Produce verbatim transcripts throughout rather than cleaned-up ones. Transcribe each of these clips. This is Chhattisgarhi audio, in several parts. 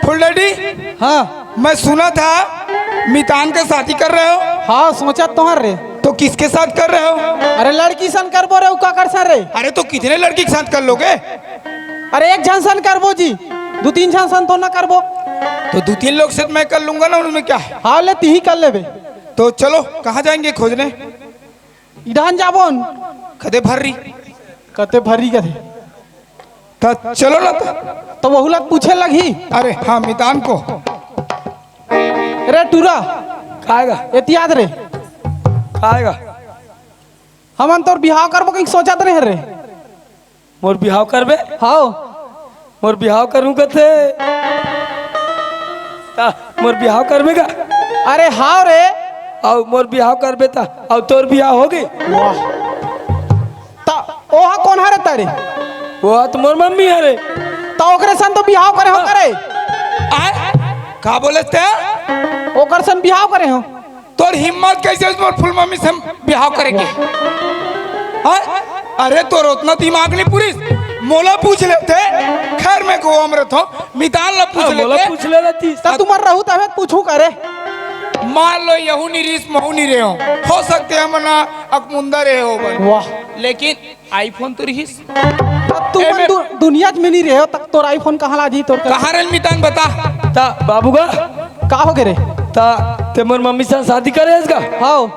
फुलडैडी, हाँ। मैं सुना था मितान का शादी कर रहे हो। हाँ, सोचा तो हन रे। तो किसके साथ कर रहे हो? अरे लड़की सन करबो रे, उ काकर सन रे। अरे तो कितने लड़की के साथ कर लोगे? अरे एक झन सन करबो जी, दू तीन झन सन तो ना करबो। तो दू तीन लोग से तो मैं कर लूंगा ना, उनमें क्या है? हाँ ले, तिही कर लेबे। तो चलो, कहाँ जाएंगे खोजने? इडहन जाबोन। कते भर्री? कते भर्री कते? त चलो ना त। तो वहू ला पूछे लगही। अरे हाँ, मितान को। रे टूरा। कायगा? एतियाद रे। कायगा? हमन तोर बिहाव करबो कहीं सोचत रहे रे। मोर बिहाव करबे? हाव। मोर बिहाव करूं कथे। ता मोर बिहाव करबे का? अरे हाव रे। अउ मोर बिहाव करबे ता, अउ तोर बिहाव होगे? वाह। ता ओहा कोन हरे तारे? वो तो मोर मम्मी हरे। ता ओकरे सन तो बिहाव करे हो करे? आय? का बोले ते? ओकर सन बिहाव करे हो। तोर हिम्मत कैसे होइस मोर फूल मम्मी से बिहाव करे के? हाँ? अरे तोर ओतना दिमाग नहीं पुरिस, मोला पूछ लेते। खैर मैं गोवा में रहता हूँ, मितान ला पूछ हाँ, मोला लेते। पूछ ले रहती। त तुमर रहू तबे पूछू करे। मान लो यहू नहीं रिहिस, महू नहीं रहे हो, हो सकते हम ना अकमुंदा रहे हो बन। वाह। लेकिन iPhone तो रिहिस। त तुमन एमे दु-, दुनिया में नहीं रहे हो, तक तोर iPhone कहाँ ला जी तोर कर? कहाँ रे मितान बता। ता बाबू का? का हो गे रे? ता ते मोर मम्मी से शादी करे हस का? हाव।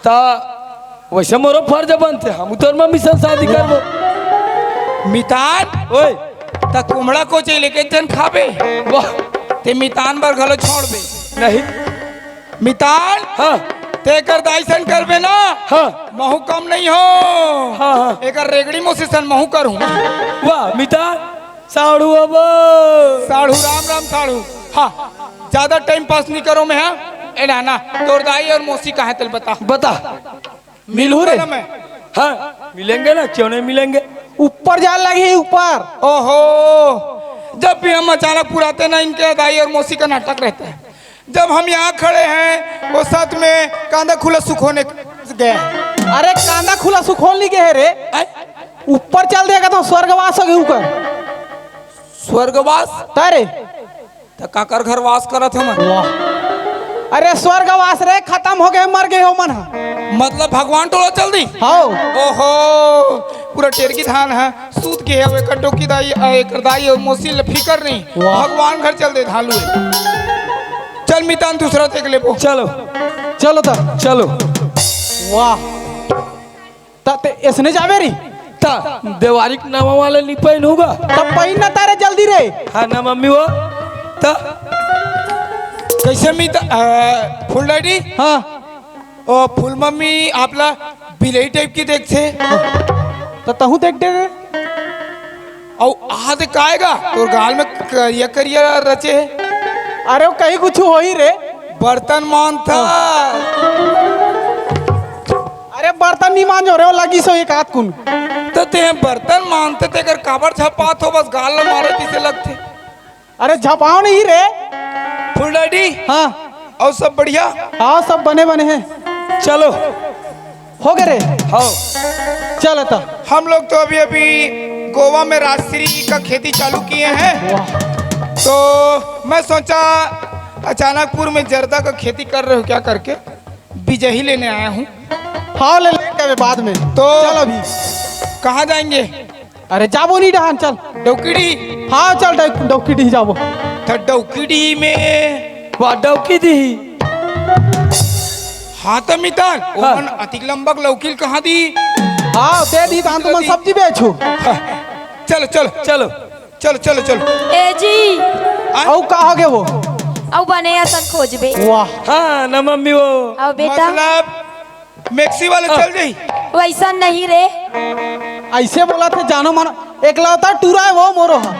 ता वैसे मोरो फर्ज बनते, हम तोर मम्मी से शादी करबो। मितान, ओए। ता कुमड़ा को चाहिए लेके जन खाबे। वाह। ते मितान बर घलो छोड़बे। नहीं। मितान, हाँ। ते एकर दाई सन करबे ना? हाँ। महू कम नहीं हो। हाँ, हाँ। एकर रेगड़ी मोसी सन महू करूँ। वाह, मितान, साढ़ू अब। साढ़ू, राम राम साढ़ू। हाँ, ज्यादा time pass नहीं करो मैं, हाँ? ए ना, ना, तोर दाई और मोसी कहाँ है, तेल बता। बता। मिलहू रे। ना मैं। हाँ, मिलेंगे ना, क्यों नहीं मिलेंगे? ऊपर जान लगी, ऊपर। ओहो, जब भी हम अचानक पुराते ना, इनके दाई और मोसी का नाटक रहता है। जब हम यहाँ खड़े हैं, वो साथ में कांदा खुला सुखोने गए। अरे, कांदा खुला सुखोन नहीं गए रे। आय? ऊपर चल देगा तो स्वर्गवास हो गए ऊपर। स्वर्गवास? तारे। त काकर घर वास करत हे मन? वाह। अरे, स्वर्गवास रे, खत्म हो गए, मर गए हो मन ह। मतलब भगवान टोला चल दी? हाव। ओहो, पूरा टेरकी धान है, सूत के है, एकर डोकी दाई, आ, एकर दाई और मोसी ले फिकर नहीं। वाह। भगवान घर चल दे धालू है। चल मितान, दूसरा देख लेबो। चलो। चलो त। चलो। वाह। त ते ऐसने जावे री? त देवारी के नवा वाले नी पहिन होगा। त पहिन ना तारे जल्दी रे। हाँ ना मम्मी वो। त कैसे मितान, अ, फूल डैडी? हाँ। ओ फूल मम्मी आपला बिलई type की देखथे। त तहूँ देख डे रे। अउ आज काय गा तोर गाल में करिया करिया रचे हे। अरे वो कहीं कुछ होही रे। बर्तन मांजथा। अरे बर्तन नहीं मांजो रे, वो लगी सो एक आध कुन। त ते बर्तन मांजथे तेकर काबर झपात हो, बस गाल ल मारे तिसे लगथे। अरे झपाओ नहीं रे। फूल डैडी। हाँ। अउ सब बढ़िया? हाँ, सब बने बने हैं। चलो। हो गए रे? हाँ। चल त। हम लोग तो अभी अभी गोवा में राजश्री का खेती चालू किए हैं। वाह। तो मैं सोचा अचानकपुर में जर्दा का खेती कर रहे हो क्या करके बिजही लेने आया हूँ। हाँ, ले लेंगे बाद में। तो चल अभी। कहाँ जाएंगे? अरे जाबो नी डहान, चल। डौकीडीह। हाँ, चल डौ-, डौकीडीह जाबो। त डौकीडीह में। वाह, डौकीडीह। हाँ त मितान, हाँ। ओमन अतिक लंबा लौकी ल कहाँ दी? हाँ, दे दी, तहान तुमन सब्जी बेचो। हाँ। चलो, चलो। चलो। चलो, चलो, चलो। ए जी। हाँ? अउ का हो गए वो? अउ बने असन खोजबे। वाह। हाँ, ना मम्मी वो। अउ बेटा। मतलब, मैक्सी वाले हाँ। चल जाई। वैसा नहीं रे। ऐसे बोला थे, जानो मानो, एकलौता टूरा है वो मोरो हा।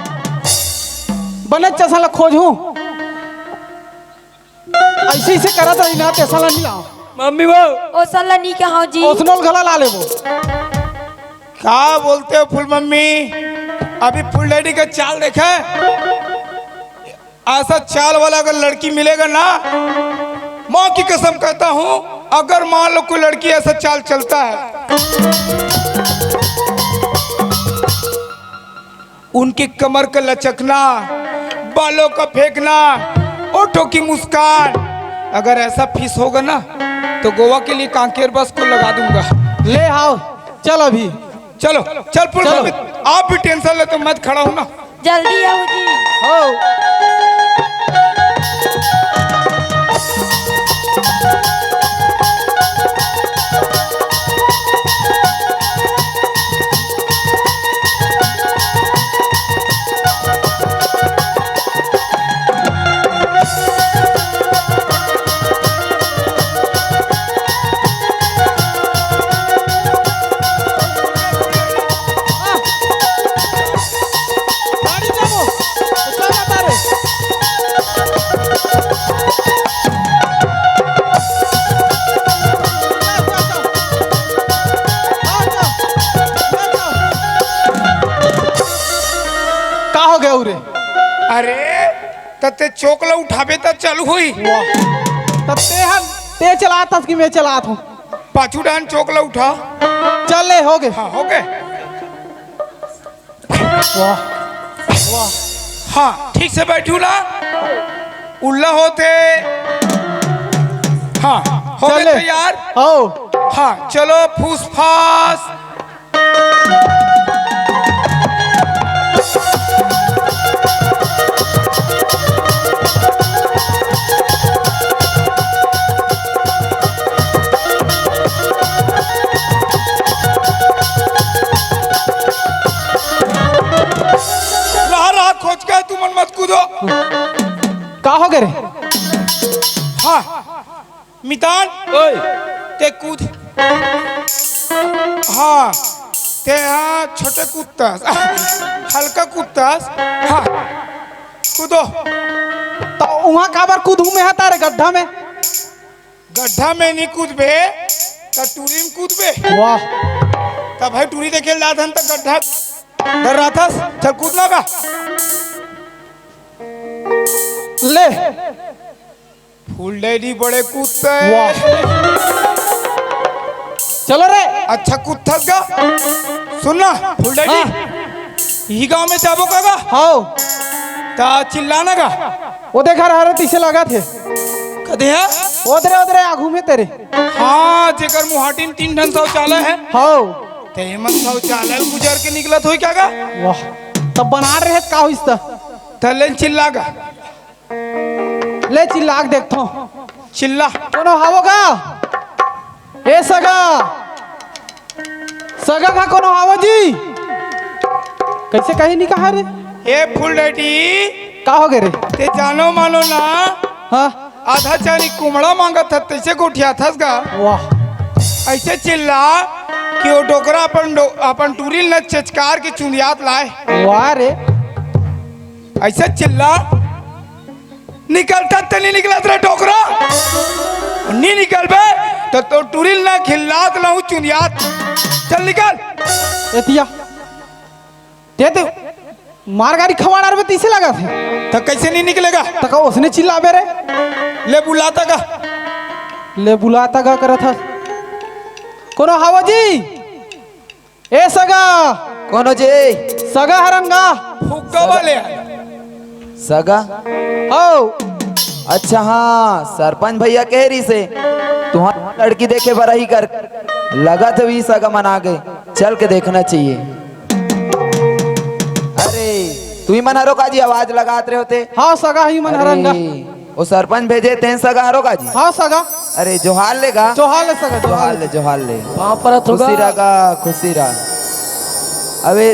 बने चसन ला खोजहूँ। ऐसे, ऐसे करत रही ना, तेसन ला नहीं लाओ। मम्मी वो। ओसन ला नहीं कहा जी। ओसनोल घला ला लेबो। का बोलते हो फूल मम्मी? अभी फूल डैडी का चाल देखा? ऐसा चाल वाला अगर लड़की मिलेगा ना, माँ की कसम कहता हूँ, अगर मान लो कोई लड़की ऐसा चाल चलता है, उनकी कमर का लचकना, बालों का फेंकना, ओठों की मुस्कान, अगर ऐसा फिस होगा ना, तो गोवा के लिए कांकेर बस को लगा दूंगा। ले आओ, चल अभी। चलो, चल पुलिस चलो। आप भी टेंशन ले तो मत खड़ा हूं ना। जल्दी आओ जी। हो। का हो गया उरे? अरे, त ते चोक ल उठाबे त चल होई। वाह। त ते हन, ते चलात हस कि मैं चलात हूँ? पाछू डान चोक ल उठा। चल ले, हो गए। हाँ, हो गए। वाह, वाह। हाँ, ठीक से बैठू ना। उल्ला होते। हाँ, हो गए चले। तैयार? हो। हाँ, चलो फूस फास। रहा, रहा, खोच के तुमन मत कूदो। का हो गए रे? हाँ, मितान, ओए। ते कूद। हाँ, ते हाँ, छोटे कूदतस, हल्का कूदतस। हाँ, कूदो। त उहाँ काबर कूदहूँ मैं हा तारे गड्ढा में? गड्ढा में नहीं कूदबे, त टूरी में कूदबे। वाह। त भाई टूरी देखे ला धन त गड्ढा डर रहा था, चल कूद ना बा। ले। फूल डैडी बड़े कूदते हैं। वाह। चलो रे। अच्छा कूदथस गा। सुन ना, फूल डैडी। हाँ। यही गांव में जाबो का गा? हाओ। ता चिल्लाना गा। वो देख रहा रे, तीसे लगा थे। कदे है? ओदरे, ओदरे, आगू में तेरे। हाँ, जेकर मुहाटिन तीन ठन शौचालय है। हाओ। ते मन शौचालय गुजर के निकलत होई क्या गा? वाह। तब बना रहे का होइस त? तले चिल्ला गा। ले चिल्ला के देखथो। चिल्ला। कोनो हावो गा? ए सगा। सगा का कोनो हावो जी? कैसे कहीं नहीं कहा रे? ए फूल डैडी। का हो गए रे? ते जानो मानो ना। हाँ। आधा चानी कुमड़ा मांगत हस, तैसे गोठियाथस गा। वाह। ऐसे चिल्ला कि वो डोकरा अपन डो-, अपन टूरी ल न चेचकार के चुंदियात लाए। वाह रे। ऐसे चिल्ला। निकलता त नहीं निकलत रे डोकरा। नहीं निकलबे त तो टूरी ल न खिल्लात लाहूं चुंदियात। चल निकल। एतिया। ते तो मार गाड़ी खवाड़ा रे, तीसे लगा थे। त कैसे नहीं निकलेगा? त का उसने चिल्लाबे रे? ले बुलाता का? ले बुलाता का करत हस? कोनो हावो जी? ए सगा। कोनो जी? सगा हरंगा। फुग्गा वाले। सगा? हो। अच्छा हाँ, सरपंच भैया कह रही से, तुहार लड़की देखे बर ही कर, लगा तो भी सगा मन आ गए, चल के देखना चाहिए। अरे, तुही मन हरो का जी आवाज लगात रहे होते? हाँ, सगा ही मन अरे, हरंगा। वो सरपंच भेजे तेन सगा हरो का जी? हाँ, सगा। अरे, जोहार ले गा। जोहार ले सगा, जोहार जोहार ले। ले, जोहार ले। पाँव परत होगा। खुशी रह गा, खुशी रह। अबे,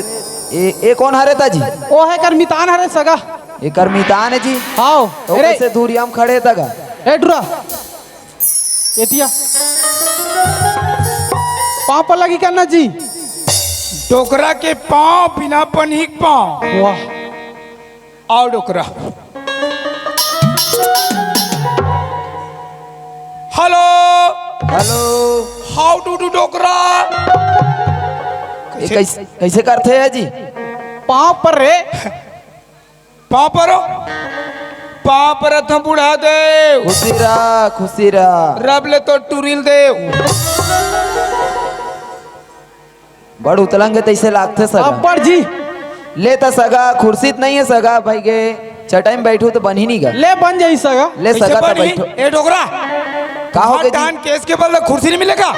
ए, ए कौन हरे ता जी? ओ है कर मितान हरे सगा। एकर मितान है जी। हाँ, तो अरे। कैसे दूरिया में खड़े ता गा? ए डुरा। एतिया। पाँव पर लगी करना जी। डोकरा के पाँव, बिना पनही के पाँव। वाह। आओ डोकरा। Hello. Hello. How to do डोकरा? ये कैसे, कैसे करते हैं जी? पाँव पर रे। पाँव परो, पाँव परत हूँ बूढ़ा देव। खुशी रह, खुशी रह। रब ले तो टुरिल देव। बड़ उतलंग तैसे लागथे सगा। अब्बड़ जी। ले त सगा, खुर्सीत नहीं है सगा, भाई गे। चटाई में बैठू तो बनही नहीं गा। ले बन जाही सगा। ले कइसे सगा तो बनही? बैठो। ए डोकरा, का हो तुंहर गया जी? डाहन केस के बल ला कुर्सी नहीं मिले का?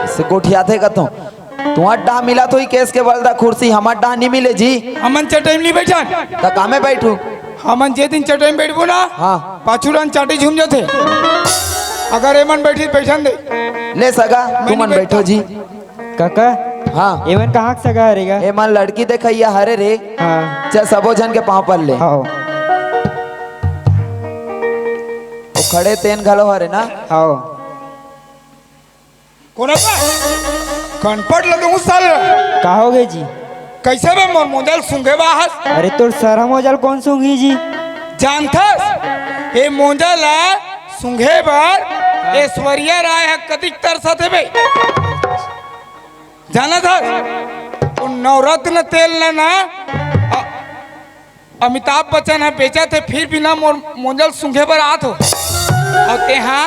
इससे गोठियाथे का तू। तुंहर डाहन मिलत होही केस के बल ला कुर्सी, हमर डाहन नहीं मिले जी। हमन चटाई में नहीं बैठन। त कामे बैठू? हमन जे दिन चटाई में बैठबो ना, हाँ। पाछू डाहन चाटी झूम जाथे। अगर एमन बैठी, बैठन दे। ले सगा, मैं तुमन नहीं बैठो बैठता। जी। काका, हाँ। एमन कहाँ के सगा हरे गा? एमन लड़की देखइया हरे रे। हाँ। चल, सबो झन के पाँव पर ले। हाँ। वो खड़े तेन घलो हरे ना? हाँ। कोन बा? कनपट लगूं साले। का हो गए जी? कइसे बे मोर मोंजा ल सूंघे बा हस? अरे, तोर सरहा मोंजा ल कोन सूंघी जी? जानथस, ए मोंजा ल सूंघे बर ऐश्वर्या राय ह कतिक तरसत हे बे। जानत हस? वो नवरत्न तेल ल ना, अ-, अमिताभ बच्चन ह बेचत हे, फिर भी ना मोर मोंजा ल सूंघे बर आत हो। अउ तेहा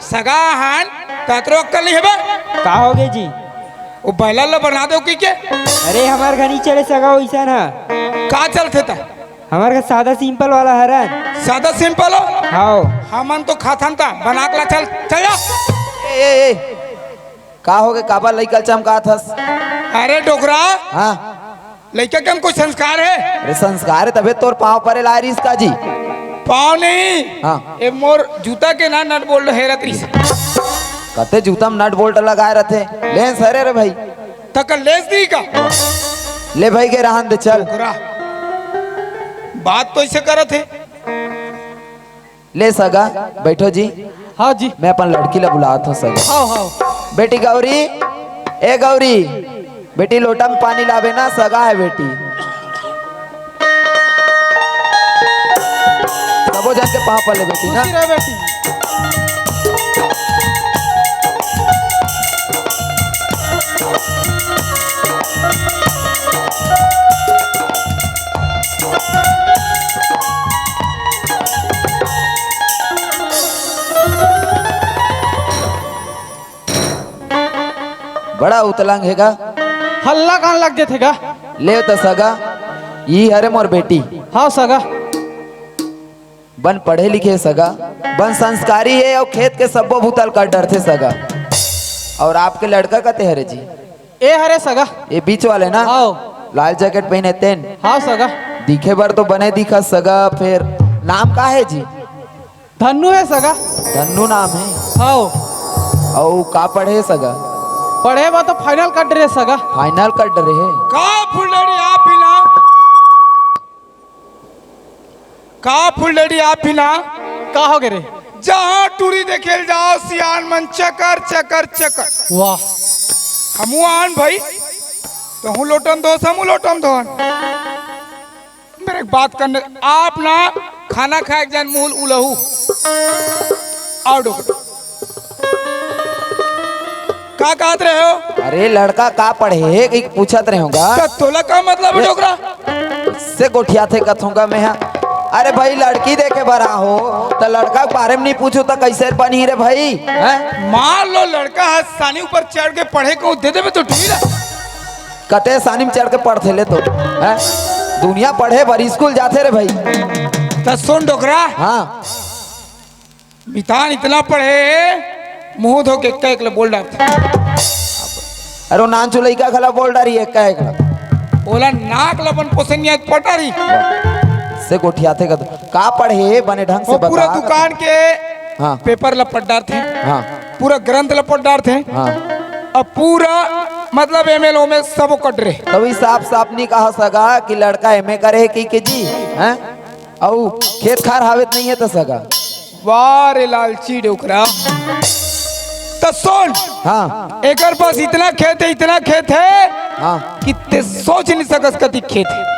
सगा हन, त अतरो अक्कल नहीं हे बे। का हो गए जी? वो बैला ल बना दो कि के? अरे, हमर घर नहीं चले सगा वइसन ह। का चलथे त? हमर घर सादा simple वाला हरन। सादा simple हो? हाँ। हमन तो खाथन त बना के ला, चल, चल जा। ए, ए, ए, का होगे? काबर लइका ल चमकात हस? अरे डोकरा, हाँ। लइका के म कोई संस्कार हे? अरे संस्कार हे, तभे तोर पाँव परे लाय रिहिस का जी? पाँव नहीं। हाँ। ए मोर जूता के ना नट बोल्ट हेरत रिहिस। कते जूता म नट बोल्ट लगाय रथे? लेंस हरे रे भाई। त का लेंस दिही का? ले भाई के रहन दे, चल। डोकरा। बात तो अइसे करत हे। ले सगा, बैठो जी। हाँ जी। मैं अपन लड़की ला बुलात हूँ सगा। हाँ, हाँ। बेटी गौरी, ए गौरी, बेटी लोटा में पानी लाबे ना, सगा हे बेटी। सबो झन के पाँव परे बेटी ना। खुशी रहे बेटी। बड़ा उतलंग हे गा। हल्ला कान लग जाथे गा। ले त सगा, ई हरे मोर बेटी। हाँ सगा। बन पढ़े लिखे सगा, बन संस्कारी हे अउ खेत के सब्बो बुता ल कर डरथे सगा। अउ आपके लड़का कते हरे जी? ए हरे सगा। ए बीच वाले ना? हाँ। लाल जैकेट पहिने तेन? हाँ सगा। दिखे बर तो बने दिखत सगा, फेर नाम का हे जी? धन्नू हे सगा। धन्नू नाम हे? हाँ। अउ का पढ़े सगा? पढ़े बर तो final कर डरे सगा। Final कर डरे हे? का फुलड़ी आप ही ना? का फुलड़ी आप ही ना? का हो गे रे? जहाँ टूरी देखे ल जाव, सियान मन चकर, चकर, चकर। वाह। हमू आन भाई, तहूँ लोटन दोस, हमू लोटन दोहन। मेरे एक बात करने, आप ना खाना खाए के जान मुँह उलहू। आओ डोकरा। का कहत रहे हो? अरे लड़का का पढ़े हे, कहिके पूछत रहे हों गा। त तोला का मतलब हे डोकरा? से गोठियाथे कथों गा मैं हा। अरे भाई लड़की देखे बर आहो, त लड़का के बारे में नहीं पूछो त कइसे बनही रे भाई? हैं? मान लो लड़का ह सानी ऊपर चढ़ के पढ़े को दे देबे तो ठीक हे। कते सानी में चढ़ के पढ़थे ले तो, हैं? दुनिया पढ़े बर स्कूल जाथे रे भाई। त सुन डोकरा। हाँ। मितान इतना पढ़े हे, मुँह धो के एक्का एक ल बोल डारथे। अरे वो नानचु लइका घला बोल डारी एक्का एक ल। ओला नाक ल अपन पोसनिया पटा रही। से गोठियाथे का, का पढ़े हे बने ढंग से वो पूरा बता। दुकान के हाँ। Paper ल पट डारथे। हाँ। पूरा ग्रंथ ल पट डारथे। हाँ। अब पूरा मतलब एमे ल ओमे सबो कट रहे। तभी साफ साफ नहीं कहा सगा कि लड़का एमे करे हे कि, कि जी, हैं? अउ खेत खार हावे त नहीं हे त सगा। वाह रे लालची डोकरा। त सुन। हाँ। एकर पास इतना खेत हे, इतना खेत हे हाँ। कि ते सोच नहीं सकस कतिक खेत हे।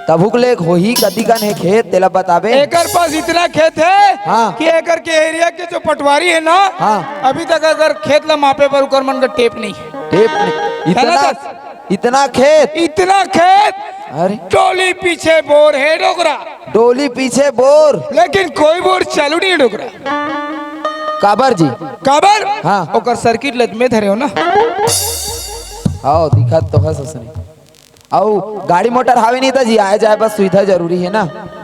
तभुक ले होही कतिकन हे खेत, तेला बताबे। एकर पास इतना खेत हे हाँ। कि एकर के area के जो पटवारी हे ना, हाँ। अभी तक अगर खेत ला मापे बर उकर मन का tape नहीं हे। Tape नहीं। इतना, जानत हस? इतना खेत? इतना खेत? अरे। डोली पीछे बोर हे डोकरा। डोली पीछे बोर। लेकिन कोई बोर चालू नहीं हे डोकरा। काबर जी? काबर? हाँ। ओकर circuit लद में धरे हो ना। हाँ, दिखत तो हस असने। अउ गाड़ी मोटर हावे नहीं त जी, आए जाए बस सुविधा जरूरी हे ना।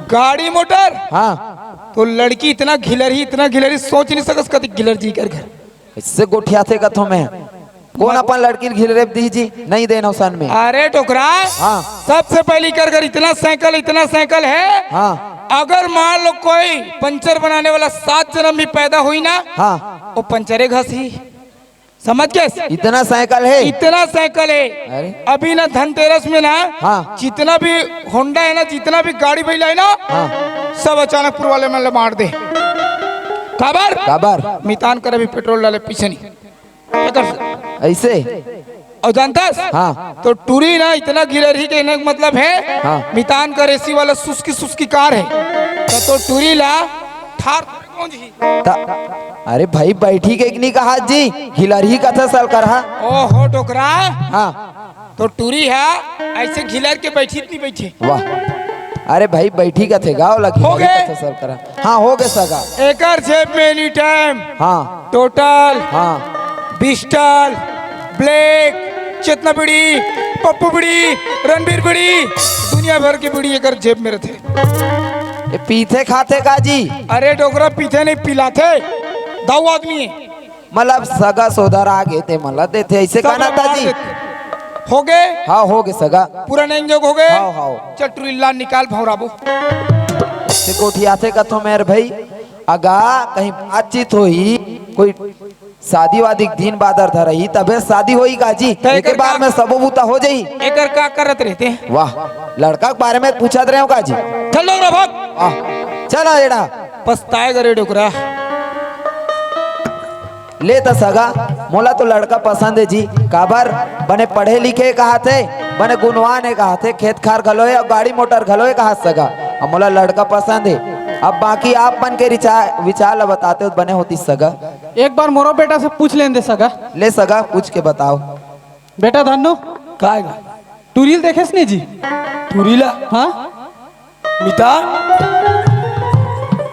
गाड़ी मोटर। हाँ। तो लड़की इतना घिलरही, इतना घिलरही, सोच नहीं सकस कति घिलर जी कर घर। इससे गोठियाथे कथो मैं। कौन अपन लड़की घिलरे दी जी? नहीं देना उसन में। अरे डोकरा। हाँ। सबसे पहली कर घर इतना साइकिल, इतना साइकिल है। हाँ। अगर मान लो कोई पंचर बनाने वाला सात जन्म भी पैदा हुई ना, हाँ। वो पंचरे घसी। समझ गए? इतना साइकिल है? इतना साइकिल है। अरे। अभी ना धनतेरस में ना, हाँ। जितना भी होंडा है ना, जितना भी गाड़ी भैला है ना, हाँ। सब अचानक पुरवाले में ले मार दे। काबर? काबर? मितान कर अभी पेट्रोल डाले पीछे नहीं। एकर से। ऐसे? और जानतस? हाँ। तो टूरी ना इतना घिलरही के इन्हें मतलब है, हाँ। मितान कर एसी वाला सुस्की सुस्की कार है। तो, तो टूरी ला थार कौन जी? त-, अरे भाई, बैठी के नहीं कहा जी, घिलरही कथा सल कर हा। ओहो डोकरा। हाँ। तो टूरी है, ऐसे घिलर के बैठी नहीं बैठी। वाह। अरे भाई, बैठी कथे गाँव ला हो घिलरही गए? कथा सल कर हा। हाँ, हो गए सगा। एकर जेब में एनी टाइम हाँ। टोटल, हाँ। बिस्टल, ब्लैक, चेतना बीड़ी, पप्पू बीड़ी, रणबीर बीड़ी, दुनिया भर की बीड़ी एकर जेब में रहते। ये पीथे खाथे का जी? अरे डोकरा, पीथे नहीं, पिलाथे। दाऊ आदमी है। मतलब सगा सोदर आ गए थे, मतलब देथे ऐसे सब कहना था मार जी। देथे। हो गए? हाँ, हो गए सगा। पूरा नहीं जोग हो गए? हाँ, हाँ। चल टूरी ला निकाल भौराबो। से गोठियाथे कथो मेर भाई, अगा कहीं बातचीत होई, कोई शादी वादी के दिन बादर धरही, तबे शादी होई का जी? तो एके एकर बार का में सबो बूता हो जाई। एकर का करत रहते हैं? वाह, लड़का के बारे में पूछत रहे हो का जी? चल डोकरा भाग। वाह, चला एड़ा। पछताए करे डोकरा। ले त सगा, मोला तो लड़का पसंद है जी। काबर? बने पढ़े लिखे कहाथे, बने गुणवान है कहाथे, खेत खार घलो है और गाड़ी मोटर घलो है कहा सगा। अब मोला लड़का पसंद है। अब बाकी आप मन के रिचा-, विचार ला बताते हो, बने होती सगा। एक बार मोरो बेटा से पूछ लेन दे सगा। ले सगा, पूछ के बताओ। बेटा धन्नू, काय गा? टूरी ल देखेस नहीं जी? टूरी ला? हाँ। मितान,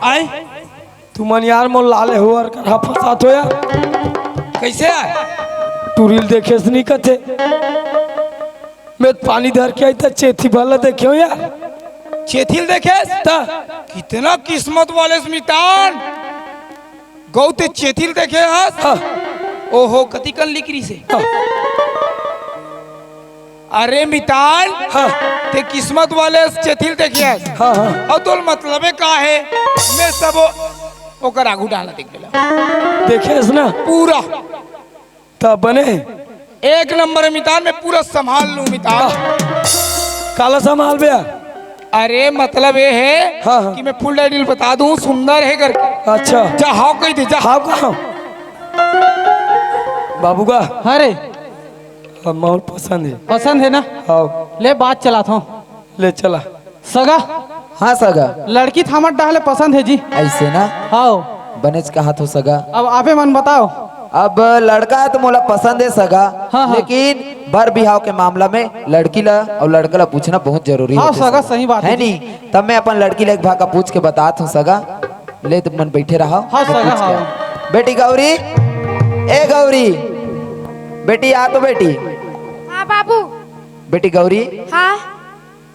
आय, तुमन यार मोर लाले होर कर हा फंसात हो यार। कैसे आय? टूरी ल देखेस नहीं कथे। मैं पानी धर के आई त चेथी भला देखे हो यार। चेथी ल देखेस? त? कितना किस्मत वाले से मितान। गौ ते चेथी ल देखे हस? हाँ। ओहो, कति कन लिकरी से। हाँ। अरे मितान, हाँ। ते किस्मत वाले चेथी ल देखे हस। हाँ, हाँ। और तोल मतलबे का है? मैं सब ओकर आगू डाला देख बेला। देखे हस ना? पूरा। त बने? एक नंबर है मितान, मैं पूरा संभाल लूं मितान। काला संभाल बे? अरे मतलब ये है हाँ, हाँ। कि मैं फुल डैडी ल बता दूं, सुंदर है करके। अच्छा। जा हाव कह दे, जा। हाव कहा? बाबू का? अरे। अब माहौल पसंद है। पसंद है ना? हाव। ले बात चलात हूँ। ले चला। सगा। हाँ सगा। लड़की थामत डाहले पसंद है जी। ऐसे ना? हाव। बनेच कहा थो सगा। अब आपे मन बताओ। अब लड़का तो मोला पसंद है सगा, हाँ, हाँ। लेकिन बर बिहाव के मामला में लड़की ला और लड़का ला पूछना बहुत जरूरी हाँ, होथे सगा, सही बात है है जी। नहीं? तब मैं अपन लड़की ला एक भाग का पूछ के बतात हूँ सगा। ले तुम मन बैठे रहा, हाँ, मैं सगा, पूछ के हाँ। आ-, बेटी गौरी, ए गौरी, बेटी आ तो बेटी। हाँ बाबू। बेटी गौरी। हाँ।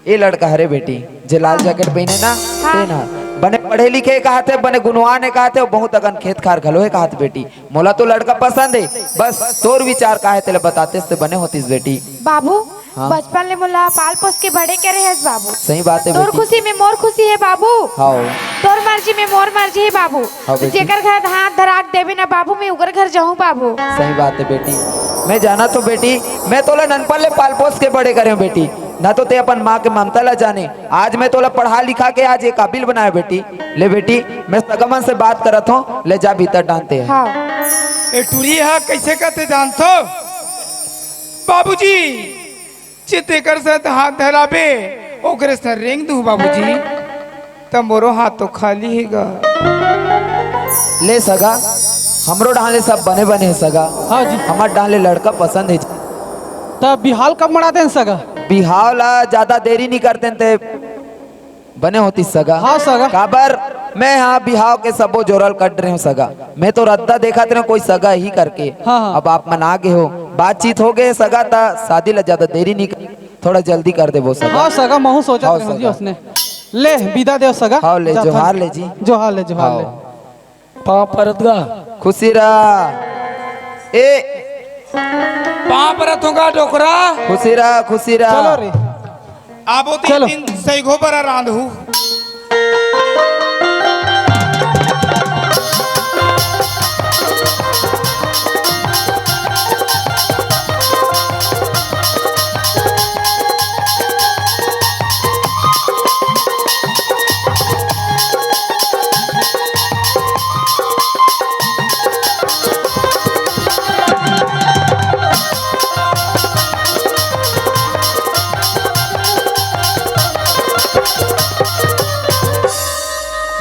ए लड़का हरे बेटी, जे लाल जैकेट पहने ना, हाँ। तेन ह। बने पढ़े लिखे कहाथे, बने गुणवान है कहाथे, बहुत अकन खेत खार घलो है कहाथे बेटी। मोला तो लड़का पसंद है, बस तोर विचार का है, तेला बतातेस ते बने होतिस बेटी। बाबू, हाँ। बचपन ले मोला पाल पोस के बड़े करे हस बाबू। सही बात है तोर बेटी। खुशी में मोर खुशी है बाबू। हाँ। तोर मर्जी में मोर मर्जी है बाबू। हाँ बेटी। जेकर घर हाथ धरा के देबे ना बाबू, मैं उकर घर जाहूँ बाबू। सही बात है बेटी, मैं जाना तो बेटी, मैं तोला ननपन ले पाल पोस के बड़े करे हूँ बेटी, ना तो ते अपन माँ के ममता ला जाने। आज मैं तोला पढ़ा लिखा के आज ये काबिल बनाए बेटी। ले बेटी, मैं सगा मन से बात करत हूँ, ले जा भीतर डांते हैं। हाँ। ए टूरी हा कैसे कहते जानथो? बाबूजी, जे तेकर साथ हाथ धराबे, ओकरे से रेंग दूँ बाबूजी, त मोरो हाथ तो खाली हे गा। ले सगा, हमरो डाहले सब बने बने हे सगा। हाँ जी। हमर डाहले लड़का पसंद हे जी। त बिहाव कब मड़ाते हैं सगा? बिहाव ला ज्यादा देरी नहीं करते हैं ते बने होती सगा। हाँ सगा। काबर मैं हाँ बिहाव के सबो जोरल कट रहे हूँ सगा। मैं तो रद्दा देखत रहे हूँ कोई सगा ही करके। हाँ, हाँ। अब आप मन आ गए हो, बातचीत हो गए सगा, त शादी ला ज्यादा देरी नहीं कर, थोड़ा जल्दी कर देबो सगा। हाँ सगा, महू सोचत हाँ, रहे हूँ जी सगा। उसने। ले, बिदा देव सगा। हाँ, ले, जाथन। जोहार ले जी। जोहार ले, जोहार ले। हाँ। पाँव परत गा। खुशी रहा। ए। पाँव परत हों गा डोकरा। खुशी रहा, खुशी रहा। चलो रे। आबो ते चलो। तीन सैगो बरा रांधहू।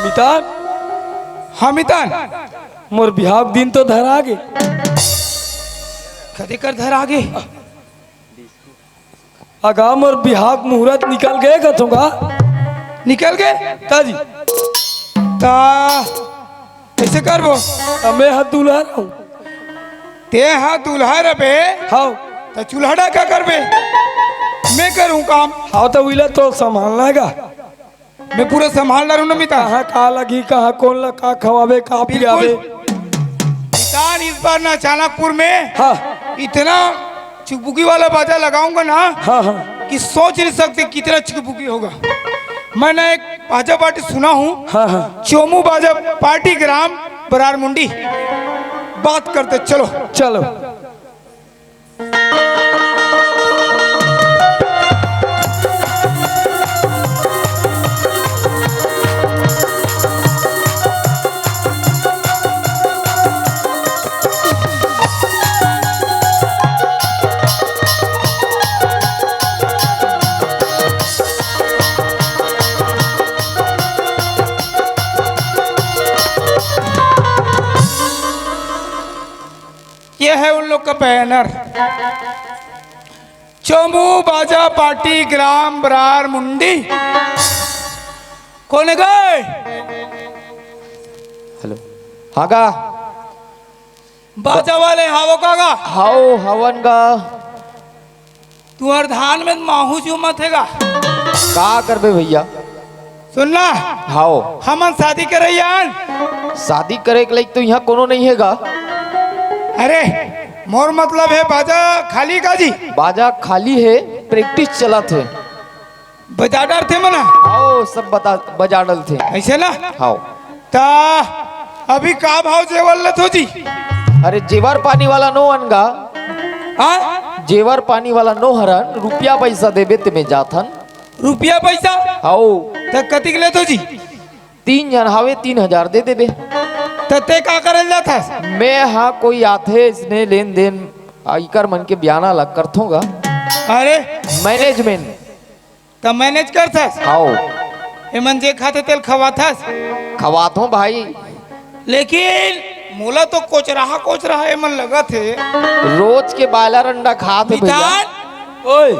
मितान। हाँ मितान। मोर बिहाव दिन तो धरा गे। कदे कर धरा गे? अगा मोर बिहाव मुहूर्त निकल गे कथों गा। निकल गे? ताजी। ता कइसे करबो? त मैं हा दूल्हा रहूं। ते हा दूल्हा रबे? हाँ। त चूल्हा डा का करबे? मैं करूं काम। हाँ, त उइला तो संभालना हे गा। मैं पूरा संभाल डारूं ना मितान। कहाँ का लगी, कहाँ कौन ला का खवाबे, का बिल्कुल। पियाबे। मितान, इस बार ना अचानकपुर में हाँ। इतना चुकबुकी वाला बाजा लगाऊंगा ना हाँ, हाँ। कि सोच नहीं सकते कितना चुकबुकी होगा। मैं ना एक बाजा पार्टी सुना हूँ। हाँ, हाँ। चोमू बाजा पार्टी ग्राम बरार मुंडी। बात करते, चलो। चलो। ये है उन लोग का बैनर, चोमू बाजा पार्टी ग्राम बरार मुंडी। कौन गए? हेलो। हाँ गा। बाजा वाले हावो का गा? हाओ, हवन गा। तुहर धान में माहू चूमत हे गा। का करबे भैया? सुन ना। हाओ। हमन शादी करइया हन। शादी करे के लायक तो इहाँ कोनो नहीं हे गा। अरे, मोर मतलब हे बाजा खाली का जी? बाजा खाली हे, practice चलत हे। बजा डरथे मना? हाओ, सब बता, बजा डलथे। अइसे ना? हाओ। ता अभी का भाव जेवर लेथो जी? अरे, जेवर पानी वाला नो अन गा। हाँ? जेवर पानी वाला नो हरन, रुपया पैसा देबे ते में जाथन। रुपया पैसा? हाओ। त कतिक लेथो जी? तीन झन हावे, तीन हजार दे देबे। त ते का करल जाथस? मैं हा कोई आथे इसने लेन देन, आ, इकर मन के बियाना ला करथों गा। अरे। Management। त manage करथस? हाओ। एमन जे खाथे तेल खवाथस? खवाथों भाई। लेकिन मोला तो कोचराहा कोचराहा एमन लगत हे। रोज के बायलर अंडा खात हे भैया। मितान? ओए।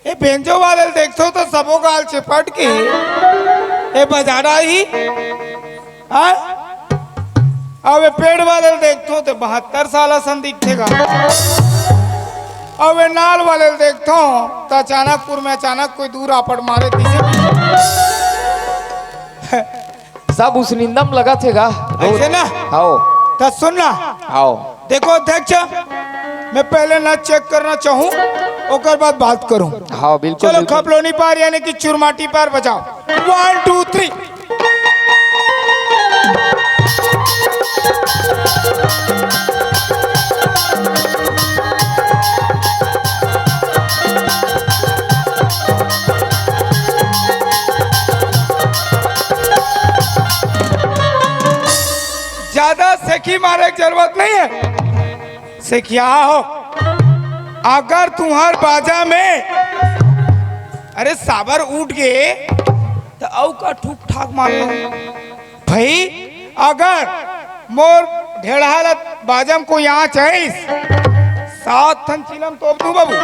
ए बेंजो वाले ल देखथो तो सबो गाल चिपट के हे। ए बजाड़ा ही। हाँ? अब ए पेड़ वाले ल देखथो तो बहत्तर साल असन दिखथे गा। अब ए नाल वाले ल देखथो तो अचानकपुर में अचानक कोई दूर आपट मारे दिसे। सब उस निंदम लगत हे गा। अइसे ना? हाओ। त सुन ना। हाओ। देखो अध्यक्ष, मैं पहले ना check करना चाहूँ, ओकर बाद बात करूँ। हाओ, बिल्कुल, चलो, बिल्कुल। खपलोनी पार यानी कि चुरमाटी पार बजाओ। One, two, three। ज्यादा सेखी मारे के जरूरत नहीं है। सेखिया हो, अगर तुम्हार बाजा में, अरे, साबर उठ गे, त अउ का ठुक ठाक मार लो। भाई, अगर मोर ढेड़हा ल बाजा म कोई आँच आइस, सात ठन चिलम तोप दूं बाबू।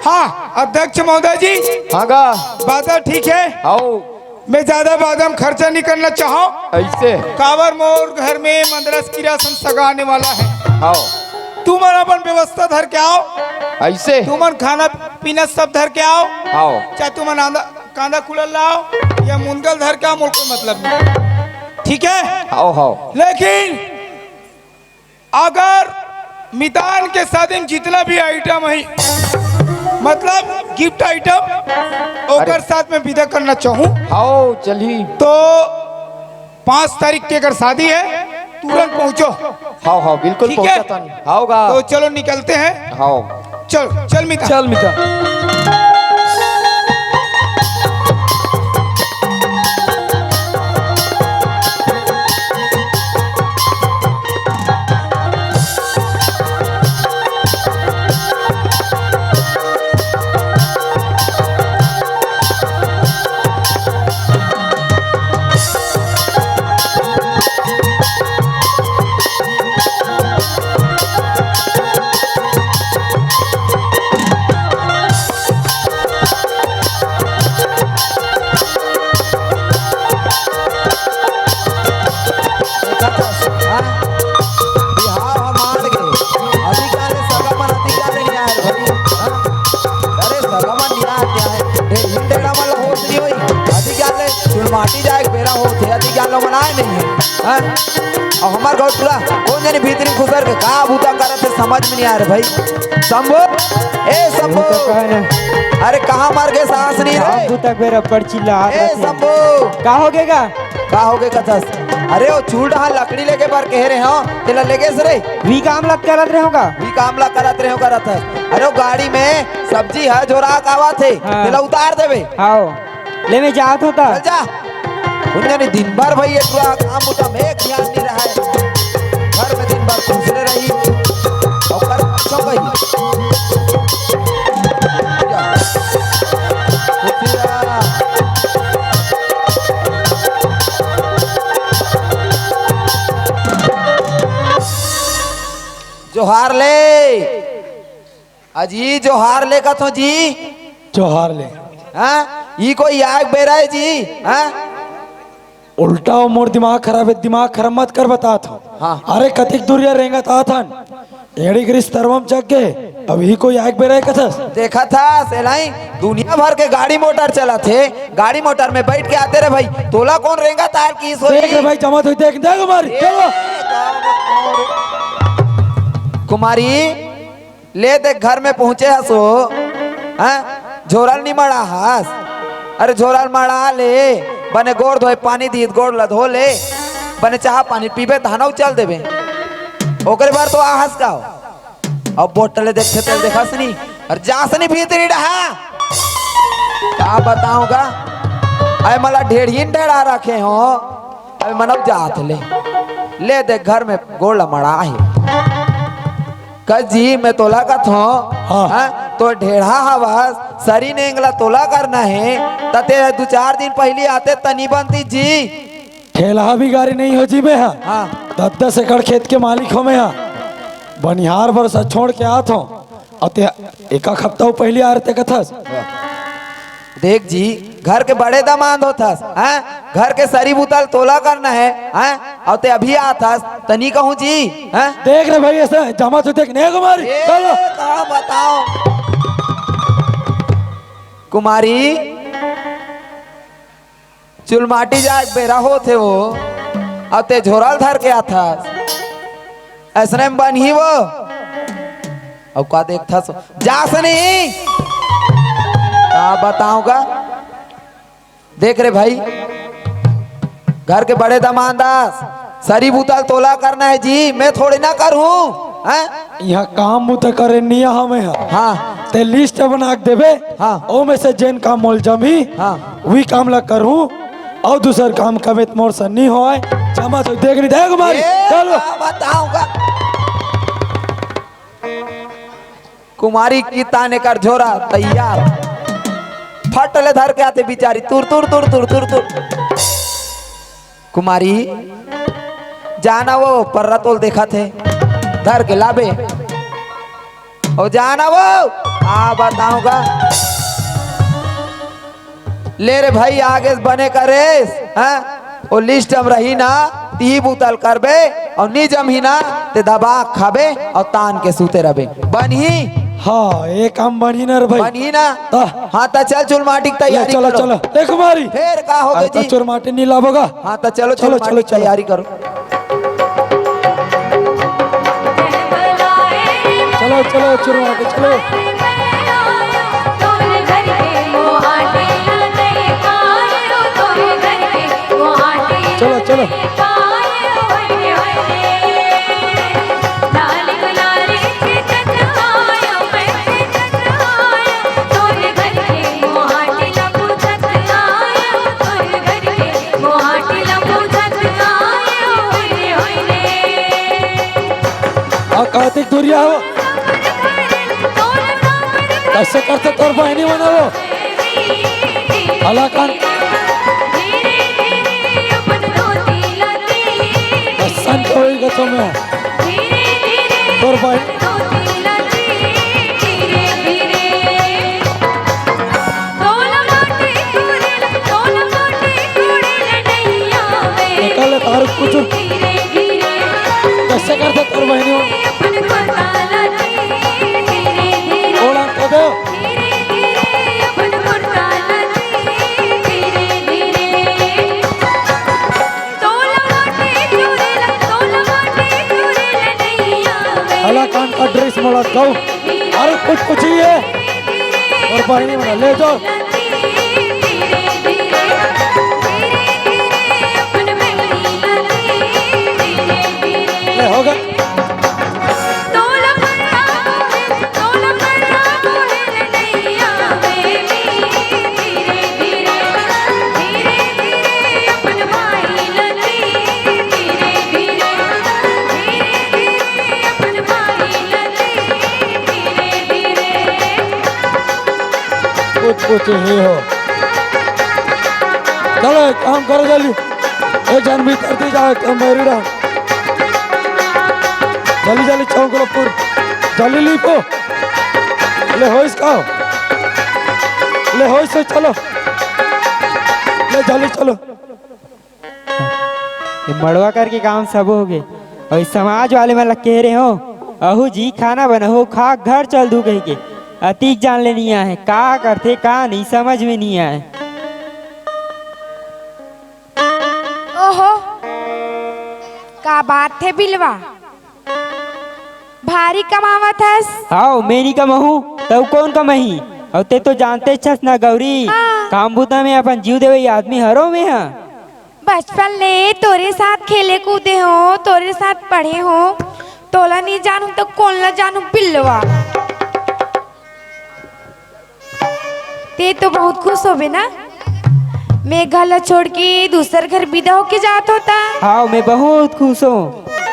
हाँ, अध्यक्ष महोदय जी। हाँ गा। बाजा ठीक है? हाओ। मैं ज्यादा बाजा म खर्चा नहीं करना चाहूँ। अइसे? काबर मोर घर में मंदरस कीरा संग सगा आने वाला है। हाओ। तुमन अपन व्यवस्था धर के आओ। अइसे? तुमन खाना पीना सब धर के आओ। हाओ। चाहे तुमन आंदा कांदा कुलर लाव या मुंदल धर के आव, मोला कोई मतलब नहीं, ठीक है? हाव, हाव। लेकिन अगर मितान के शादी में जितना भी आइटम है, मतलब गिफ्ट आइटम, ओकर अरे। साथ में विदा करना चाहूँ, हाव, चलही। तो पाँच तारीख के अगर शादी है, तुरंत पहुँचो। हाव, हाव, बिल्कुल ठीक है? पहुँचत हन। हाव गा। तो चलो निकलते हैं। हाव। चल, चल मिता। चल मिता। देखत हस, हाँ? बिहाव ह मान गे। अधिक जाले सगा मन, अधिक जाले नइ आय रे भाई, हाँ? अरे सगा मन नइ आय, क्या है? ढेढ़िन ढेढ़ा मन ल होश नइ होई। अधिक जाले चुलमाटी जाए के बेरा होत हे, अधिक जाले मन आय नइ हे, हाँ? अउ हमर गौटुरा कोन जनी भीतरी खुसर के का बूता करत हे, समझ में नइ आय रे भाई। शंभू, ए शंभू, अरे कहाँ मर गे सास नइ रे? बूता के बेरा पर चिल्लात ए रथे। शंभू, का हो गे गा? का होगे कथस? अरे, ओ चूल्हा लकड़ी लेगे बर कहे रहे हो, तेला लेगेस रे? वी काम ला करत रहे हो का? वी काम ला करत रहे हो, करत हस। अरे, ओ गाड़ी में सब्जी ह, झोरा कावत हे, हाँ। तेला उतार देबे। हाव, ले मैं जात हों ता। चल जा। उन्हें दिन भर भाई ये पूरा काम उठा में ध्यान नहीं रहा है। घर में दिन भर दूसरे रही। और कर अच्छा भाई। जोहार ले। अजी, जोहार ले कथो जी। जोहार ले। हाँ? ई कोई आग बेरा है जी? हाँ? उल्टा हो, मोर दिमाग खराब है, दिमाग खराब मत कर, बतात हो। हाँ। अरे, कतिक दूरिया रेंगत आथन, एड़ी गिरिस तरवम चक गे, अभी कोई आग बेरा है कथस। देखा था, सेलाई, दुनिया भर के गाड़ी मोटर चलत हे, गाड़ी मोटर में बैठ के आते रे भाई, तोला कोन रेंगत आल की सोई? देख रे भाई, जमा तो देख, देख मारी, ए, चलो। कुमारी, ले देख, घर में पहुंचे हस ओ, हाँ? झोरा ल नी मड़ा हस? अरे झोरा ल मड़ा ले, बने गोड़ धोए पानी दीत, गोड़ ला धो ले, बने चाह पानी पीबे, तहन अउ चल देबे। ओकरे बर तो आहस का हो? अब बोतल देखथे तेल देखस नी, अउ जास नी भीतरी डहा। का बताऊं गा? अरे मला ढेढ़िन ढेढ़ा रखे हो, अरे मन अउ जात ले। ले देख घर में गोड़ ला मड़ा हे। कस जी, मैं तोला कथों, हाँ। हाँ, तो ढेढ़ा हवस, सरी नेंग ला तोला करना हे, त ते दू चार दिन पहिली आते त नी बनतिस जी। ठेलहा भिखारी नइ हों जी मैं हा। हाँ। दस दस एकड़ खेत के मालिक हों मैं हा। बनिहार भरोसा छोड़ के आत हों। अउ ते एक हफ्ता पहिली आय रहे ते कथस। देख जी, घर के बड़े दमांद होथस, हैं? घर के सरी बुता ल तोला करना हे, हैं? अउ ते अभी आथस, त नी कहूं जी, हैं? देख रे भाई, अइसे जमा तो देख, नेग मारी, ए, चलो। का बताओं? कुमारी, चुलमाटी जाए के बेरा होथे वो, अउ ते झोरा ल धर के आथस। अइसने में बनही वो। अउ का देखथस? जास नी। का बताऊं गा? देख रे भाई, घर के बड़े दमांद अस, सरी बुता ल तोला करना हे जी, मैं थोड़ी ना करहूं, हैं? इहाँ काम बुता करे नइ आय हमें हा। हाँ। ते लिस्ट बना के देबे, हाँ। ओमे से जेन काम मोला जमही, हाँ। उही काम ला करहूं, अउ दूसर काम कमे त मोर से नी होय, जमा तो देख नी देख मारी, ए, चलो। का बताऊं गा? कुमारी किताने कर झोरा तैयार, फट ले धर के आथे बिचारी, तुर, तुर, तुर। कुमारी, जाना वो पर्रा तोल देखत हे, धर के लाबे। ओ जाना वो, आ बताऊं गा। ले रे भाई, आगे से बने करेस, हैं? ओ लिस्ट म रही ना, तिही बुता ल करबे, अउ नी जमही ना, ते दबा खाबे, अउ तान के सूते रहबे। बनही? हाँ, ये काम बनही ना रे भाई। बनही ना? हाँ। हाँ, त चल चुरमाटी के ले, तैयारी चलो, करो। चलो। ले कुमारी। फेर का हो गे अरे, त जी? चुरमाटी नहीं लाबो गा? हाँ, त चलो चलो, चुरमाटी चलो, के चलो। तैयारी करो। चलो, चलो, चुरमाटी, चलो। चलो, चलो। आ, कार्तिक दुरिया हो। कइसे करथे तोर बहिनी मन वो? हला कान। अइसन तो होई गा तो मैं। तोर बहिनी। एकर ले तार कुछ कइसे करथे तोर बहिनी हो? ओला कदे। हला कान का ड्रेस मोला दऊ। अरे कुछ कुछ ही है। अउ बहिनी मन ला ले जाव। ले होगे। कुछ कुछ ही हो। चलो, एक काम करो जल्दी, एक झन भीतर दी जाओ, एक मेरी रहा। जल्दी जल्दी चौक लो पूर, जल्दी लीपो। ले होइस का? ले होइस, चलो। ले जल्दी चलो। ये मड़वा करके काम सब होगे। अउ ये समाज वाले मन ला कहे रहे हों, अहू जी खाना बनाहू, खा घर चल दू कहिके। अतिक जान ले नइ आए, का करथे का नहीं समझ में नइ आए। ओहो, का बात हे बिलवा? भारी कमावत हस। हाव, मैं नइ कमाहूं, त अउ कोन कमाही? अउ तें तो जानतेच हस ना गौरी, हाँ। काम बुता में अपन जीव देवइया आदमी हरों मैं हा। बचपन ले तोरे साथ खेले कूदे हों, तोरे साथ पढ़े हों, तोला नइ जानहूं त कोन ला जानहूं बिलवा। तें तो बहुत खुश होबे ना, मैं घर ला छोड़ के दूसर घर बिदा होके जात हों त। हाव, मैं बहुत खुश हों,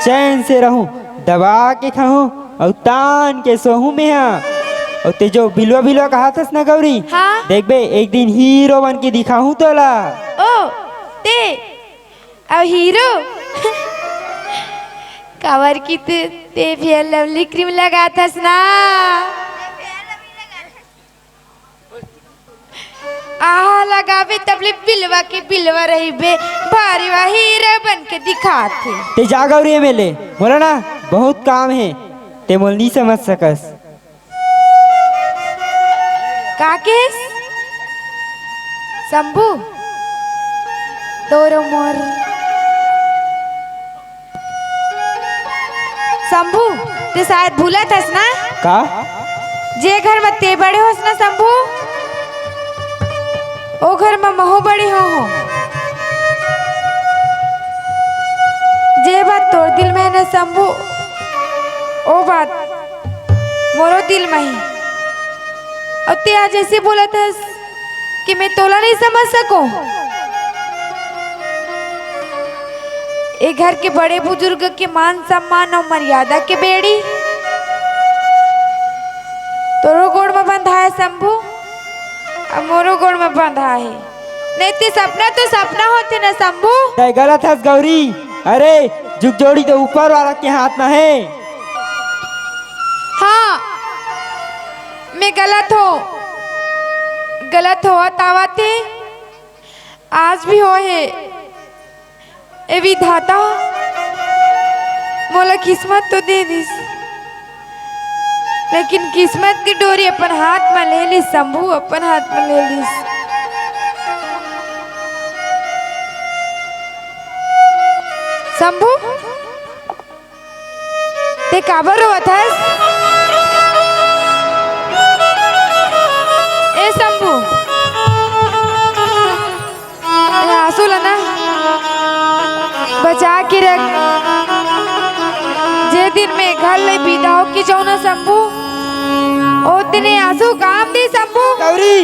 चैन से रहूं, दबा के खाहूं अउ तान के सोहूं मैं हा। अउ तें जो बिलवा बिलवा कहत हस ना गौरी, हाँ। देखबे एक दिन हीरो बन के दिखाहूं तोला। ओ, तें अउ हीरो? काबर कि तें, तें Fair Lovely cream लगाथस ना। आहा, लगाबे तब ले बिलवा के बिलवा रहिबे, भारी वा हीरो बन के दिखाथे। तें जा गौरी, एमे ले, मोला ना बहुत काम हे, तें मोला नइ समझ सकस। का केस? शंभू, तोरो मोर। शंभू, तें शायद भूलत हस ना? का? जे घर म तें बड़े होस ना शंभू, ओ घर म महूं बड़े हों हों। जे बात तोर दिल म हे ना शंभू, ओ बात मोरो दिल म हे। अउ तें आज अइसे बोलत हस कि मैं तोला नइ समझ सकों। ए घर के बड़े बुजुर्ग के मान सम्मान अउ मर्यादा के बेड़ी तोरो गोड़ म बंधा हे शंभू, अउ मोरो गोड़ म बंधा हे। नहीं ते सपना तो सपना होथे ना शंभू। तैं गलत हस गौरी। अरे, जुग जोड़ी तो ऊपर वाला के हाथ म हे। हाँ, मैं गलत हों, गलत होवत आवत हे, आज भी होए हे। ए विधाता, मोला किस्मत तो दे दिस, लेकिन किस्मत के डोरी अपन हाथ म ले लिस शंभू, अपन हाथ म ले लिस। शंभू, ते काबर रोवत हस? ए शंभू, ए आंसू ला ना बचा के रख। जे दिन मैं घर ले बिदा होके जाऊं ना शंभू, ओ दिन ए आंसू काम दे शंभू। गौरी।